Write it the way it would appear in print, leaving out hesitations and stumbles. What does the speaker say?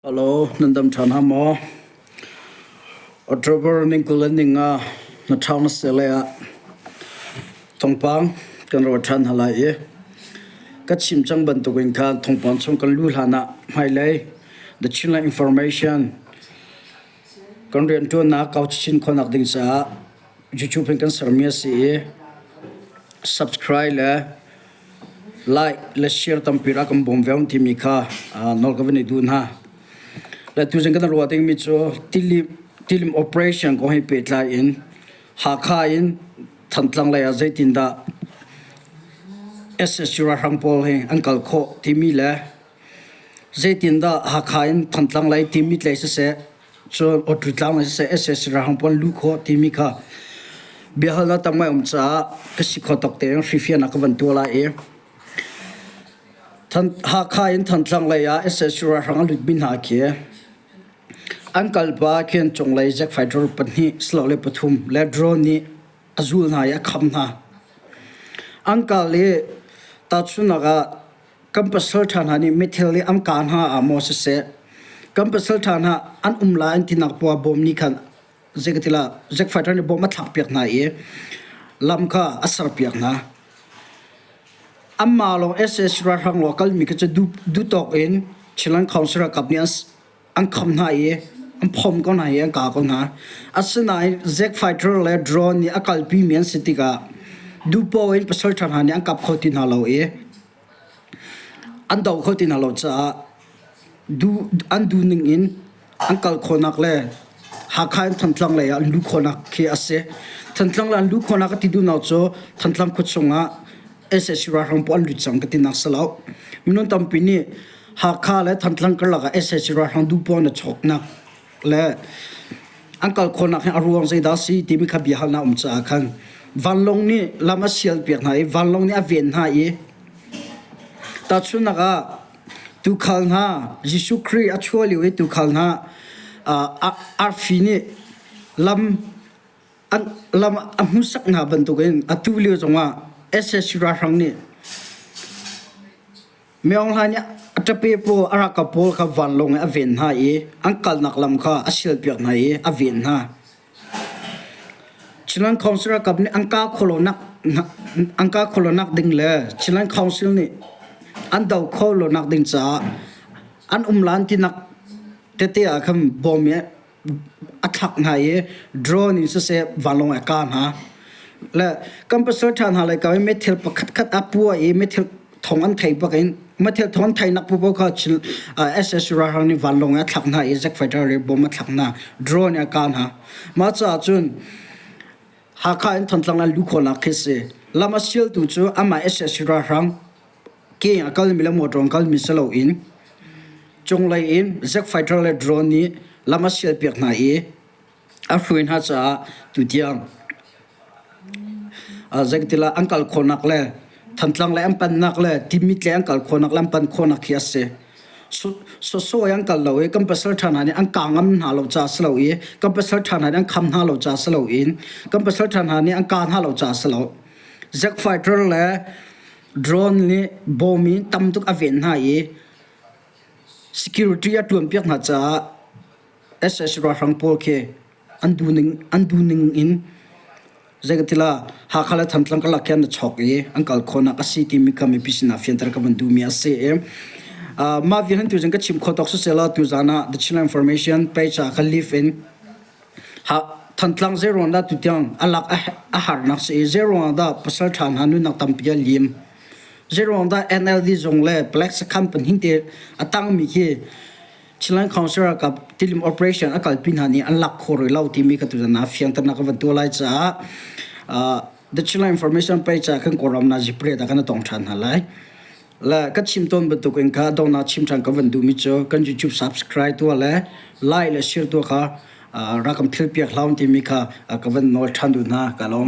Hello, nan dam ṭhan ha maw? October ning 20 le ninga na ṭhang na seh lei ah thawngpang kan rawt ṭhan hna lai i ka chim cang bantukin khan thawngpang chung kan luh hlan ah hmailei The Chinland Information kan rianṭuannak kau chin khawhnak ding caah YouTube in kan sermi a si i subscribe le like le share tampi rak kan bawm ve timi kha nawl ka van i duh hna. Le tuzing kan ruah dingmi cu tilim tilim operation kong he pehtlai in Hakha in Thantlang lei ah zeitindah SSU ralhrang pawl hi an kal khawh timi le zeitindah Hakha in Thantlang lei Timit lei siseh cun Awṭu tlang lei siseh SSC ralhrang pawl an luh khawh timi kha biahalnak tam ngai um caah ka si kho tawk tein hrifiahnak ka van tuah lai i Hakha in Thantlang lei ah SSC ralhrang a lutmi hna khi an kalpa khin cunglei jet fighter pahnih silole pathum le drone nih a zul hna i a kham hna. An kal i tahchunhnak ah kan pasalṭha hna nih mithil i an kaa hna ah maw siseh, kan pasalṭha hna an um lai an tinak poah bawm nih khan zei ka ti la jet fighter nih bawm a thlakpiak hna i lam kha a serpiak hna. Anmah lawng sac ralhrang lawng a kalmi kha cu duhtawk in Chinland Council ralkap nih an kham hna i an phom ko hna i an kah ko hna. Asinain jet fighter le drone nih a kalpimi an si tikah duhpoah in pasalṭha hna nih an kap kho ti hna lo i an doh kho ti hna lo caah an duh ning in an kal khawhnak le Hakha in Thantlang lei ah an luh khawhnak khi a si. Thantlang lei an luh khawhnak ka ti duhnak cu Thantlang khua chungah sac ralhrang pawl an lut cang ka tinak si lo. Minung tampi nih Hakha le Thantlang karlak ah sac ralhrang duhpoah in a chawknak le an kal khawhnak hi a ruang zeidah a si timi kha biahalnak um caah khan vanlawng nih lam a sialpiak hna i vanlawng nih a ven hna i tahchunhnak ah tuukhal hna Jesuh Khrih a chuah lio i tuukhal hna arfi nih lam an lam a hmuhsak hna bantukin atu lio zongah sac ralhrang nih Myo Hlaing nih a ṭape pawl a ralkap pawl kha vanlawng in a ven hna i an kalnak lam kha a sialpiak hna i a ven hna. Chinland Council ralkap nih an kah khawh lonak an kah khawh lonak ding le Chinland Council nih an doh khawh lonak ding caah an um lan tinak tete ah khan bom i a thlak hna i drone in siseh vanlawng a kah hna. Le kan pasal ṭha hna lei kam i meithil pakhat khat a puah i meithil thong an thei bak in meithil thong an theinak popo kha SS ralhrang nih vanlawng in a thlak hna i jet fighter le bomb a thlak hna drone in a kah hna. Mah caah cun Hakha in Thantlang an luh khawhnak khi si. Lam a sialtu cu amah SS ralhrang ke a kalmi le motor an kalmi si loin cunglei in jet fighter le drone nih lam a sialpiak hna i a hruai hna caah tutiang zeitilah an kal khawhnak le Thantlang le an pannak le Timit le an kal khawhnak le an pan khawhnak hi a si. Sosawi an kal lo i kan pasal ṭha hna nih an kaa ngam hna lo caah si lo i kan pasal ṭha hna nih an kham hna lo caah si loin kan pasal ṭha hna nih an kaa hna lo caah si lo. Jet fighter le drone nih bawm in tam tuk a ven hna i security a ṭuanpiak hna caah sac ralhrang pawl khi an duhning an duhning in zeikatila Hakha le Thantlang karlak khi an i chawk i an kal khawhnak a si timi kha mipi sinah fianter ka van duhmi a si i mah vial hin tuzan ka chim khawh tawk siseh tuzan ah The Chinland Information page ah kha live in Thantlang zeiruang dah tutiang a lak a harnak si i zeiruang dah pasal ṭha hna nunnak tampi a lim? Zeiruang dah NLD zung le Black Sakhan pahnih te a tangmi khi Chinland Council ralkap tilim operation a kalpi hna nih an lak khawh rih lo timi ka tuzan ah fiangternak ka van tuah lai caah The Chinland Information page ah kan Kawlram nazi parade ah kan i tong ṭhan hna lai. Le ka chim tawn bantuk in kha donghnak chim ṭhan ka van duhmi cu kan YouTube subscribe tuah le like le share tuah kha rak kan philpiak hlah timi kha ka van nawl ṭhan duh hna. Ka lawm.